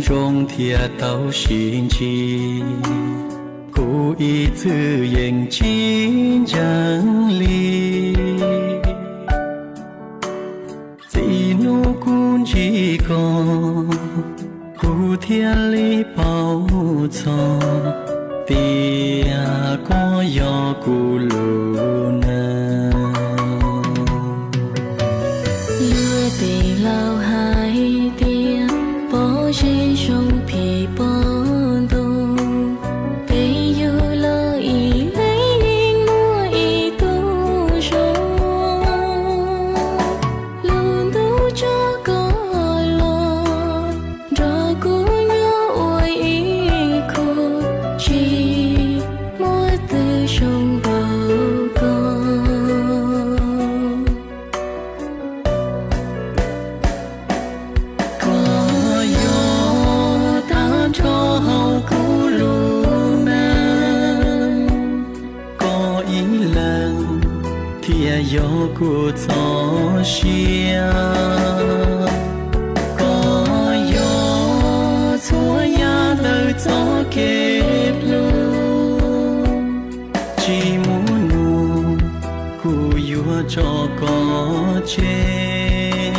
zoo thiaj tau sib ntsib, kuv ib txwm yeej tsis ntseeg li. Txij hnub kuv ntsib koj, kuv thiaj li paub txog tias koj yog kuv lub neej. Luag tej laus hais tias pob zeb zoo phim pob ntoo, peb yug los ib leeg yeej muaj ib tug zoo. Lub ntuj tso koj los nrog kuv nyob ua ib khub, tsis muaj twg zoo npaum koj. Koj yog tag nrho hauv kuv lub neej, koj ib leeg thiaj yog kuv txoj sia. Koj yog txhua yam ntawm txoj kev hlub, tsis muaj nub kuv yuav tso koj tseg.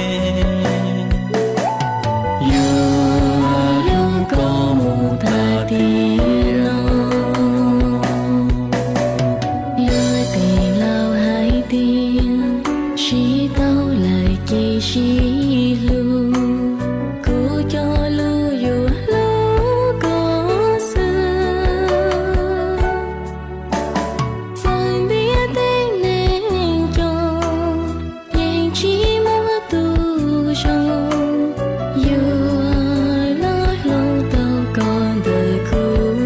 Yuav hlub koj mus tag tiam no. Luag tej laus hais tias sib tau lawm ces sib hlub, kuv cog lus yuav hlub koj xwb. Txawm ntiaj teb neeg coob, yeej tsis muaj tus zoo, yuav los hloov tau koj ntawm kuv.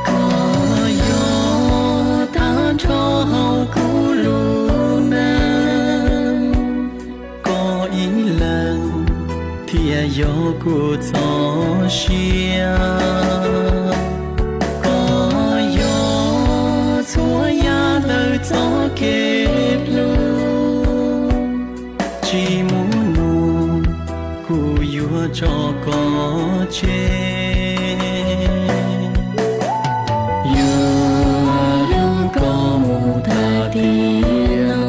Koj yog tag nrho hauv kuv lub neej, koj ib leeg thiaj yog kuv txoj sia. Koj yog txhua yam ntawm txoj kev hlub, tsis muaj nub kuv yuav tso koj tseg. Yuav hlub koj mus tag tiam no.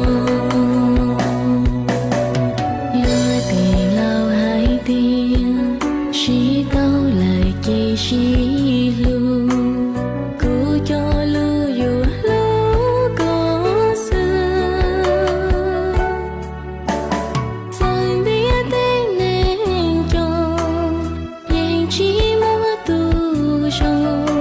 Luag tej laus hais tias sib tau lawm ces sib hlub, kuv cog lus yuav hlub koj xwb. Txawm ntiaj teb neeg coob, yeej tsis muaj tus zoo,